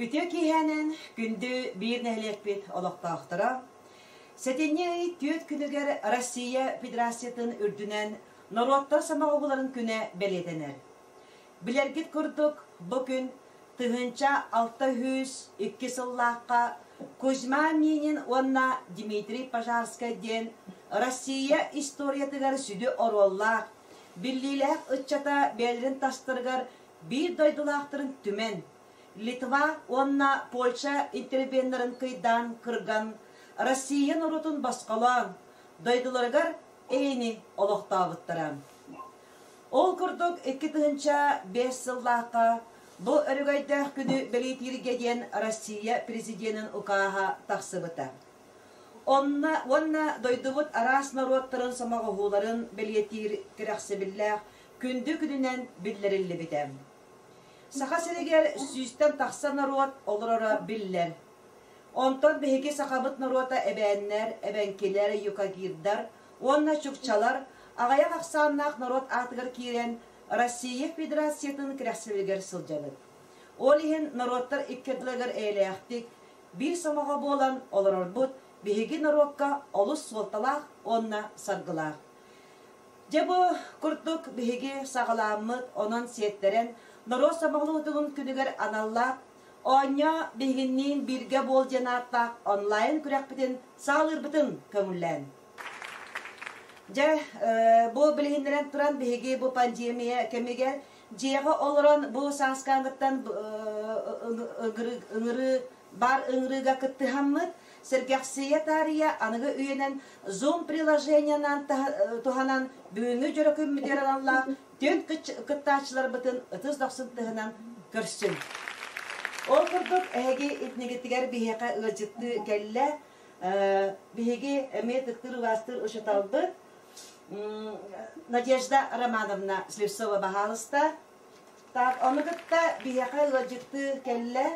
Үтүө киэһээнэн күндү биир нэһилиэкпит олохтоохторо! Сэтинньи ый түөрт күнүгэр Россия Федерациятын үрдүнэн норуоттар сомоҕолоһууларын күнэ бэлиэтэнэр. Билэргит курдук, бу күн 1602 сыллаахха Кузьма Минин уонна Дмитрий Пожарскай диэн Россия историятыгар сүдү оруоллаах, биллиилээх ыччата бэйэлэрин тастарыгар биир дойдулаахтарын түмэн, Литва уонна Польша интервеннарын кыйдаан кырган, Россия норуотун босхолоон, дойдуларыгар эйэни олохтообуттара. Ол курдук 2005 сыллаахха бу өрөгөйдөөх күнү бэлиэтииргэ диэн Россия президенин укааһа тахсыбыта. Онно уонна дойдубут араас норуоттарын сомоҕоһууларын бэлиэтиир кэрэхсэбиллээх күндү күнүнэн биллэриллибитэ. Саха сиригэр сүүстэн тахса норуот олороро биллэр. Онтон биһиги сахабыт норуота эбээннэр, эбэҥкилэр, юкагирдар уонна чукчалар аҕыйах ахсааннаах норуот аатыгар киирэн Россия Федерациятын кэрэхсэбилигэр сылдьабыт. Ол иһин норуоттар икки ардыларыгар эйэлээхтик, биир сомоҕо буолан олорорбут биһиги норуокка олус суолталаах уонна саргылаах. Дьэ бу курдук биһиги саҕалааммыт, онон сиэттэрэн норуот сомоҕолоһуутун күнүгэр аналлаах Оонньоо биһигинниин бииргэ буол диэн ааттаах онлайн күрэхпитин саҕалыырбытын көҥүллээн. Дьэ, бу билиһиннэрэн туран биһиги бу пандемия кэмигэр дьиэҕэ олорон бу сааскааҥҥыттан ыҥырыы баар ыҥырыыга кыттыһаммыт, сэргэхсийэ таарыйа аныгы үйэнэн Zoom приложениенан туһанан бүгүҥҥү дьоро күммүтүгэр аналлаах түөрт кыттааччыларбытын ытыс дохсун тыһынан көрсүҥ. Ол курдук эһиги итинигитигэр биһиэхэ ыалдьыттыы кэллэ. Биһиги эмиэ тыктыр-убаастыыр учууталбыт Надежда Романовна Слепцова баһаалыста. Так, ону кытта биһиэхэ ыалдьыттыы кэллэ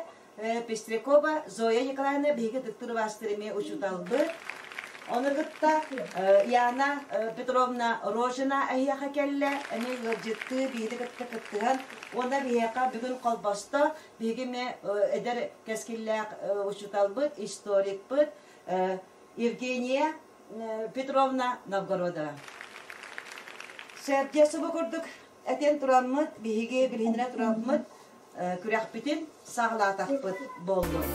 Пестрякова Зоя Николаевна биһиги ытыктыыр убаастыыр эмиэ учууталбыт. Ону кытта Яна Петровна Рожина эһиэхэ кэллэ, эмиэ ыалдьыттыы биһиги кытта кыттыһан уонна биһиэхэ бүгүн холбосто биһиги эмиэ эдэр кэскиллээх учууталбыт, историкпыт Евгения Петровна Новгородова. Сэргэ субу курдук этэн тураммыт, биһиги билиһиннэрэ тураммыт күрэхпитин саҕалаатахпыт буоллун.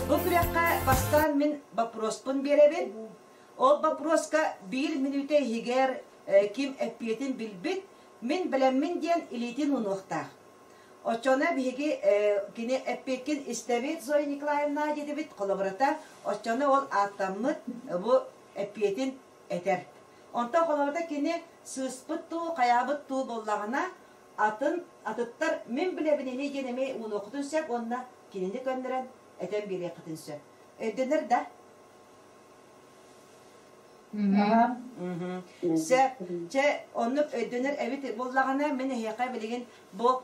Бу күрэххэ бастаан мин боппуруоспун биэрэбин. Ол боппуруоска биир мүнүүтэ иһигэр ким эппиэтин билбит, мин бэлэммин диэн илиитин уунуохтаах. Оччоно биһиги кини эппиэккин истэбит Зоя Николаевна диэтибит, холобурата, оччоно ол ааттаммыт бу эппиэтин этэр. Онтон холобура кини сыыспыт дуу, хайаабыт дуу буоллаҕына, атын атыттар мин билэбин ини диэн эмиэ уунуоххутун сөп уонна кинини көннөрөн этэн биэриэххитин сөп. Өйдөнөр да? Сөп. Чэ, оннук өйдөнөр эбит буоллаҕына, мин эһиэхэ билигин бу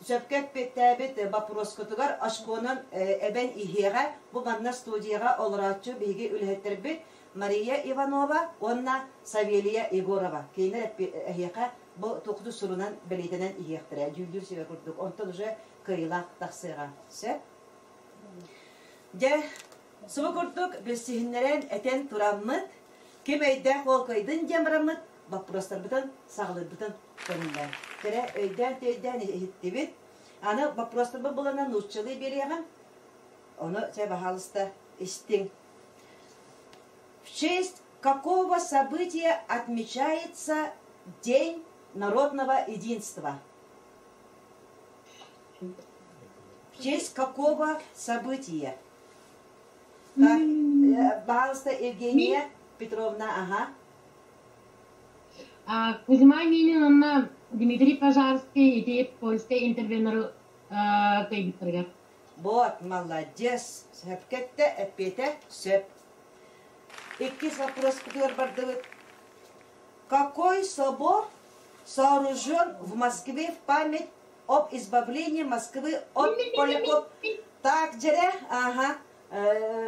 сөпкө эппиэттээбит боппуруоскутугар очконан эбэн иһиэҕэ. Бу манна студияҕа олорооччу биһиги үлэһиттэрбит Мария Иванова уонна Савелия Егорова кинилэр эһиэхэ бу туохту сурунан бэлиэтэнэн иһиэхтэрэ дьүүллүүр сүбэ курдук онтон уже кыайыылаах тахсыаҕа сөп дьэ субу курдук билсиһиннэрэн этэн тураммыт ким өйдөөх ол кыайдын диэн бараммыт боппуруостарбытын саҕалыырбытын көҥүллээн кэрэ өйдөөн төйдөөн иһиттибит аны боппуруостарбыт буланан нууччалыы биэриэҕим ону чэ баһаалыста истиҥ В честь какого события отмечается День народного единства? В честь какого события? Так, пожалуйста, Евгения Петровна, ага. Кузьма Минин уонна Дмитрий Пожарский ити польскай интервеннары кыайбыттарыгар. Вот, молодец! Сөпкө эттэ, эппиэтэ сөп. Иккис вопроспутугар бардыбыт. Какой собор сооружен в Москве в память об избавлении Москвы от поляков? Так, дьэрэ, ага,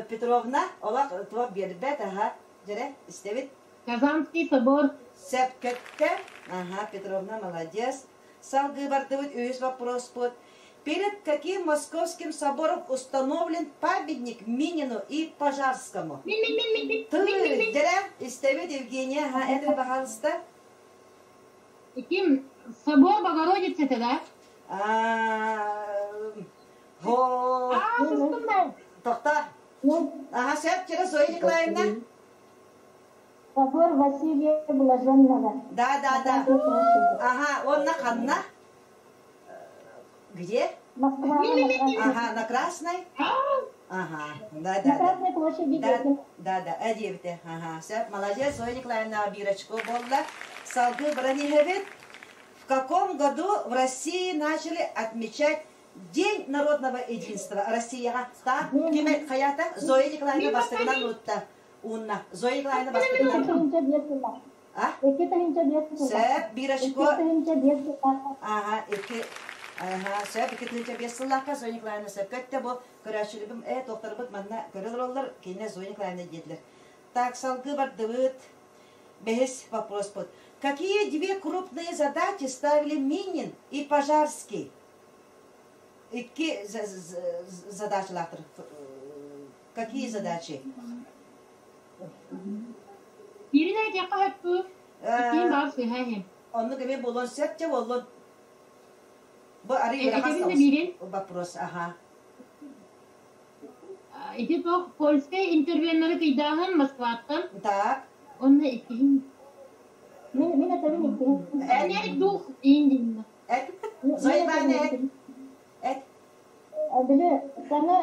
Петровна, олох туох биэрбэт, ага, дьэрэ, истэбит. Казанский собор. Сөпкө эттэ, ага, Петровна, молодец. Салгыы бардыбыт үһүс вопроспут. Перед каким московским собором установлен памятник Минину и Пожарскому? Мин, мин, мин, мин, мин, Ты, мин, мин, мин. дьэрэ, истэбит Евгения, ха, это пожалуйста. Ким? Собор Богородицы это, да? А, Хо, А, сыстым да. тохта. Ага, сөп, чера Зоя Николаевна. Собор Василия Блаженного. Да, да, да. Ага, он на ханна. Где? Москва. Ага, на Красной? Ага, да, На да, да. Красной площади Да, да, да, диэбитэ. Ага, сөп, молодец, Зоя Николаевна биир очко буолла. Салгыы баран иһэбит. В каком году в России начали отмечать День народного единства? Россияҕа та ким хайата? Зоя Николаевна бастакынан уутта. Уунна. Зоя Николаевна бастакынан. А? Сөп, биир очко. Ага, икки Ага, сөп, 2005 сыллаахха Зоя Николаевна сөпкө бу көрөөччүлүгүм э тохторбут манна көрө олороллор кине Зоя Николаевна диэтилэр. Так, салгыы бардыбыт. Бэһис вопрос был. Какие две крупные задачи ставили Минин и Пожарский? Икки задачалаахтар. Какие задачи? Биирин этиэххэ сөп Иккиин баар сыыһа иһин. Оннук эмиэ буолуон сөп дьэ буоллун. Бу арый Этэбин да биирин. вопрос, ага. Ити туох польскай интервеннары кыйдааһын Москваттан. Так. Онно иккиһин. Мин мин этэбин иккиһин. Эт дух иин Эт. Зоя Ивановна эт. Эт. Били саҥа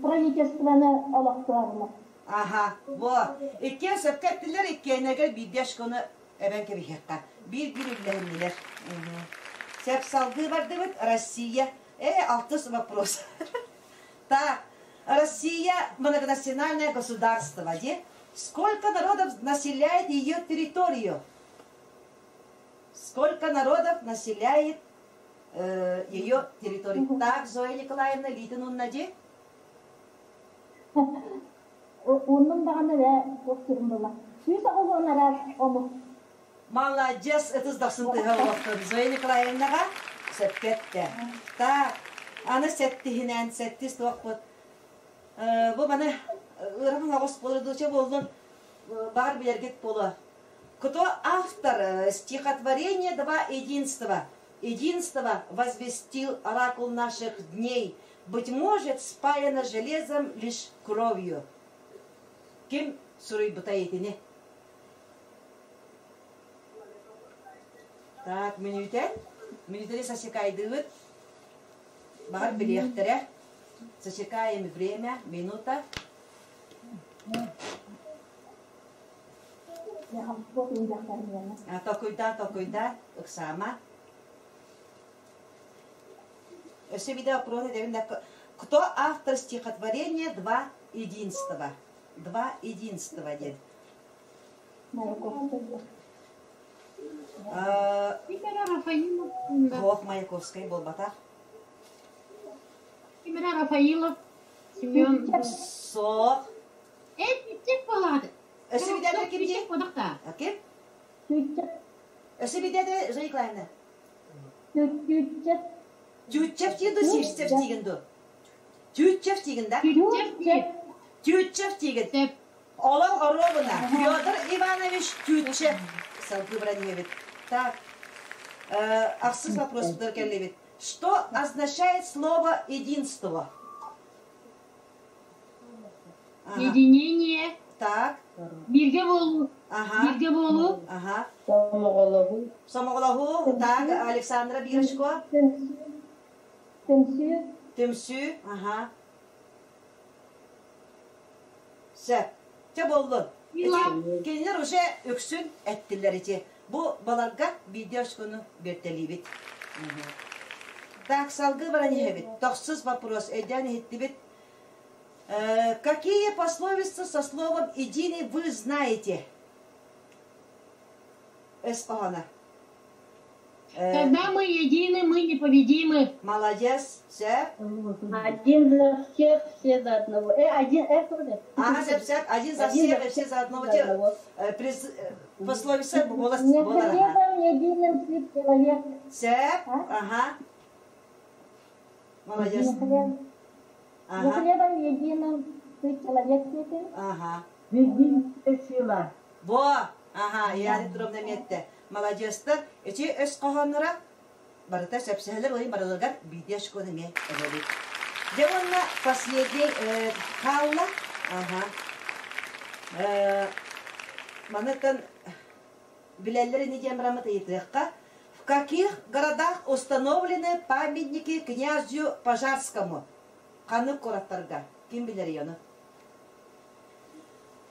правительствоны олохтуорла. Аха, во. Иккиэн сөпкө эттилэр, иккиэннэригэр биирдэ очкону эбэн кэбиһиэххэ. Биир-биир үллэһиннилэр. Сөп салгыы бардыбыт. Россия. Э, алтыс вопрос. Так, Россия многонациональное государство, где сколько народов населяет ее территорию? Сколько народов населяет ее территорию? Так, Зоя Николаевна, илиитин уунна дии? Ууннум даҕаны ээ туох сирин була. 190 араас омук. Молодец, ытыс дохсун тыаһа олохтон Зоя Николаевнаҕа сөпкө эттэ. Так, аны сэттиһинэн, сэттис туохпут. Бу маны ыарахан оҕус буолар буоллун, баар билэргит буолуо. Кто автор стихотворения «Два единства»? Единство возвестил оракул наших дней. Быть может, спаяно железом лишь кровью. Ким суруйбута итини? Так, мүнүүтэ. Мүнүүтэни засекайдыыбыт. Баҕар билиэхтэрэ. Засекаем время, минута. Толкуйдаа, толкуйдаа, ыксаама. Өссө биирдэ вопрос этэбин да кто автор стихотворения «Два единства»? «Два единства» диэн. Маяковский. Ким Рафаилов. Суох Маяковскай буолбатах. Ким Рафаилов. Семен. Суох. Э, буолаады. Өссө биирдэ ким дии? Кодакта. Ким? Өссө биирдэ Зоя Николаевна. Тютчев. Тютчев диин дуу, Сивцев диигин дуу? Тютчев диигин да? Тютчев. Тютчев диигин. Олох оруобуна. Федор Иванович Тютчев. Салгыы баран иһэбит. Так, ахсыс вопрос кэллибит. Что означает слово «единство»? Ага. Единение. Так. Бииргэ буолуу. Ага. Бииргэ буолуу. Ага. Сомоҕолоһуу. Сомоҕолоһуу. Так, Александра биир очко. Түмсүү. Түмсүү. Ага. Сөп. Чэ буоллун. Кинилэр уже үксүн эттилэр ити. Бу баларга биирдэ очкону биэртэлиибит. Так, салгыы баран иһэбит. Тохсус вопрос. Өйдөөн иһиттибит. Какие пословицы со словом «единый» вы знаете? Өс хоһооно. Когда мы едины, мы непобедимы. Молодец, сөп. Один за всех, все за одного. Один, Ага, сөп, сөп. Один за всех и все за одного. За одного. Пословица голос Не буолар. хлебом единым сыт человек. Сөп, А? ага. Молодец. Не хлеб. Не Ага, хлебом единым сыт человек сытен. ага. Единая сила. Во, ага, Яна Петровна метте. Молодецтар. Эти өс хоһоонноро барыта сөпсөһөлөр ойын барылыгар биирдии очкону эмиэ эбэбит. Дьэ уонна последний хаалла. Ага. Манытан билэллэр ини диэн бараммыт ыйытыахха. В каких городах установлены памятники князю Пожарскому? Ханнык куораттарга? Ким билэр ону?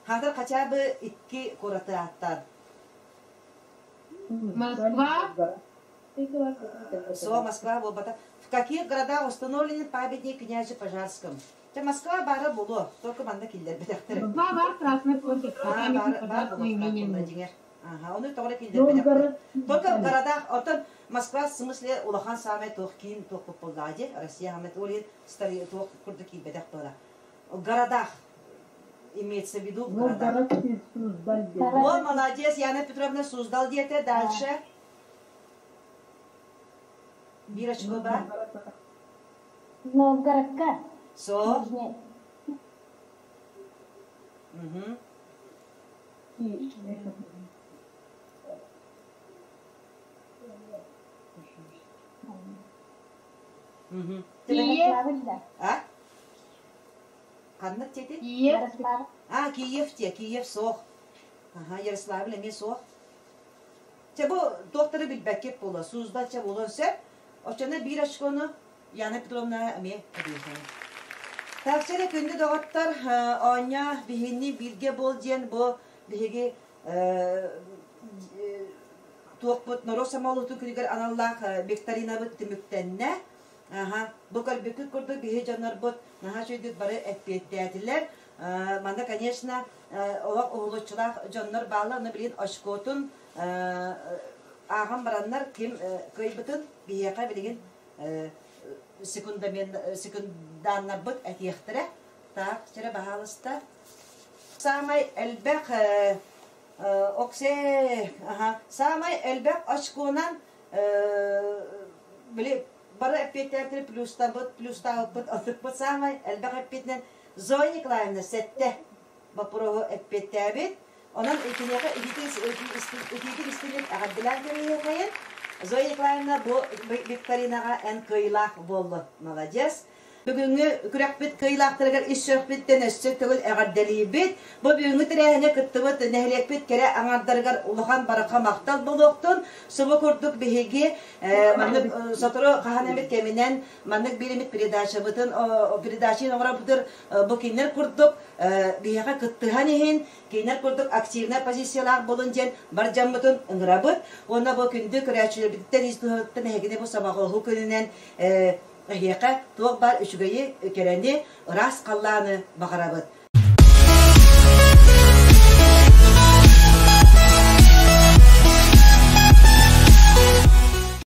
Хатыр хотя бы икки куораты ааттаан. Москва. Со Москва буолбата. В каких городах установлены памятник князю Пожарскому? Те Москва баара буолуо, только манна киллэрбэтэхтэр. Москва бар Красная площадь. А, Памятник баар баар Пожарскому имени. дьиҥэр. Ага, ону тоҕо киллэрбэтэхтэр. Новгород. Только в городах, оттон Москва в смысле улахан саамай туох киин туох буоллаҕа дии, Россия хамат ол иһин старый туох курдук киирбэтэх буола. В городах имеется в виду в городах. Новгород и Суздаль. О, молодец, Яна Петровна Суздал диэтэ. Дальше. Биир очко бар. Новгородка. Со. Нижний. Мгм. Мгм. Киев. Ярославль, да. А? Ханнык диэтиҥ? Киев. Ярославль. А, Киев те, Киев суох. Ага, Ярославль эмиэ суох. Чэ бу докторы билбэккит буолуо, Суздаль чэ буолуон сөп. Оччоно биир очкону Яна Петровна эмиэ эбиэхэ. Так, чэ күндү доҕоттор, оонньоо биһини бииргэ буол диэн бу биһиги туохпут норуот сомоҕолоһуутун күнүгэр аналлаах викторинабыт түмүктэннэ. Аха, бу көрбүккүт курдук биһи дьоннорбут наһаа үчүгэйдик бары эппиэттээтилэр. Манна, конечно, олох уһулуччулаах дьоннор бааллар, ону билигин очкотун ааҕан бараннар ким кыайбытын биһиэхэ билигин секунданнарбыт этиэхтэрэ. Так, чэрэ баһаалыста. Саамай элбэх оксе, аха, саамай элбэх очконан били бары эппиэттээбитин плюстабыт, плюстаабыппыт, ытыкпыт саамай элбэх эппиэтинэн Зоя Николаевна сэттэ боппуруоһу эппиэттээбит. Онон итиниэхэ итиитик истиҥник эҕэрдэлээн кэбиһиэхэйин. Зоя Николаевна бу викторинаҕа эн кыайыылаах буоллун. Молодец. Бүгүҥҥү күрэхпит кыайыылаахтарыгар ис сүрэхпиттэн өссө төгүл эҕэрдэлиибит. Бу бүгүҥҥү тэрээһиҥҥэ кыттыбыт нэһилиэкпит кэрэ аҥаардарыгар улахан барҕа махтал буолуохтун. Субу курдук биһиги маннык сотору хаһан эмит кэминэн маннык биир эмит передачабытын передачаны оҥоробутур бу кинилэр курдук биһиэхэ кыттыһан иһин кинилэр курдук активнай позициялаах буолун диэн бар дьоммутун ыҥырабыт. Уонна бу күндү көрөөччүлэрбититтэн ис туһуттан эһигини бу сомоҕолоһуу күнүнэн эһиэхэ туох баар үчүгэйи, кэрэни, ыраас халлааны баҕарабыт.